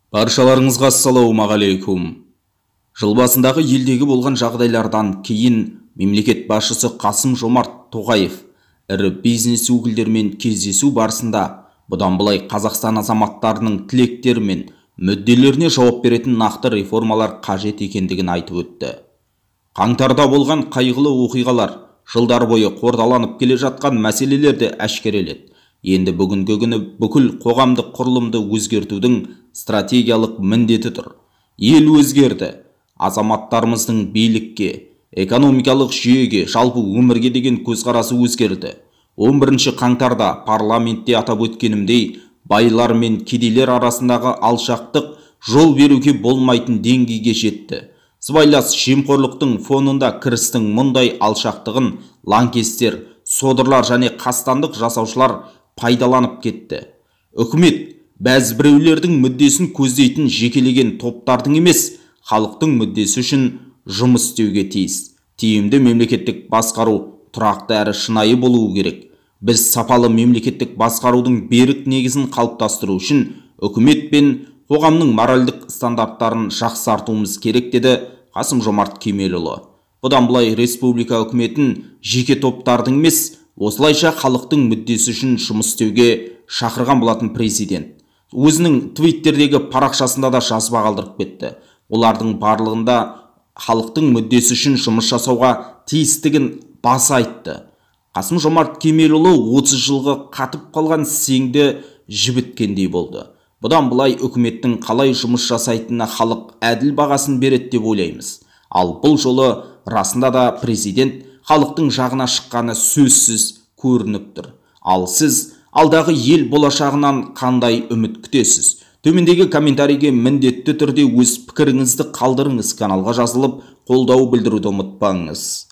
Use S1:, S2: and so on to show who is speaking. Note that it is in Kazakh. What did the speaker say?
S1: Баршаларыңызға ассалаумағалейкум. Жыл басындағы елдегі болған жағдайлардан кейін мемлекет басшысы Қасым-Жомарт Тоқаев ірі бизнес өкілдерімен кездесу барысында бұдан былай Қазақстан азаматтарының тілектері мен мүдделеріне жауап беретін нақты реформалар қажет екендігін айтып өтті. Қаңтарда болған қайғылы оқиғалар жылдар бойы қордаланып келе жатқан мәселелерді әшкереледі. Енді бүгінгі күні бүкіл қоғамдық құрылымды өзгертудің стратегиялық міндеті тұр. Ел өзгерді. Азаматтарымыздың билікке, экономикалық жүйеге, жалпы өмірге деген көзқарасы өзгерді. 11 қаңтарда парламентте атап өткенімдей, байлар мен кедейлер арасындағы алшақтық жол беруге болмайтын деңгейге жетті. Сыбайлас жемқорлықтың фонында кірістің мұндай алшақтығын лаңкестер, содырлар және қастандық жасаушылар пайдаланып кетті. Үкімет бәз біреулердің мүддесін көздейтін жекелеген топтардың емес, халықтың мүддесі үшін жұмыс істеуге тиіс. Тиімді мемлекеттік басқару тұрақты әрі шынайы болуы керек. Біз сапалы мемлекеттік басқарудың берік негізін қалыптастыру үшін үкімет пен қоғамның моральдық стандарттарын жақсартуымыз керек, деді Қасым-Жомарт Кемелұлы. Бұдан былай республика үкіметін жеке топтардың емес, осылайша халықтың мүддесі үшін жұмыс істеуге шақырған болатын президент. Өзінің Твиттердегі парақшасында да жазба қалдырып кетті. Олардың барлығында халықтың мүддесі үшін жұмыс жасауға тиістігін баса айтты. Қасым-Жомарт Кемелұлы 30 жылғы қатып қалған сеңді жібіткендей болды. Бұдан былай үкіметтің қалай жұмыс жасайтынына халық әділ бағасын береді деп ойлаймыз. Ал бұл жолы расында да президент халықтың жағына шыққаны сөзсіз көрініп тұр. Ал сіз алдағы ел болашағынан қандай үміт күтесіз? Төмендегі комментарийге міндетті түрде өз пікіріңізді қалдырыңыз, каналға жазылып, қолдау білдіруді ұмытпаңыз.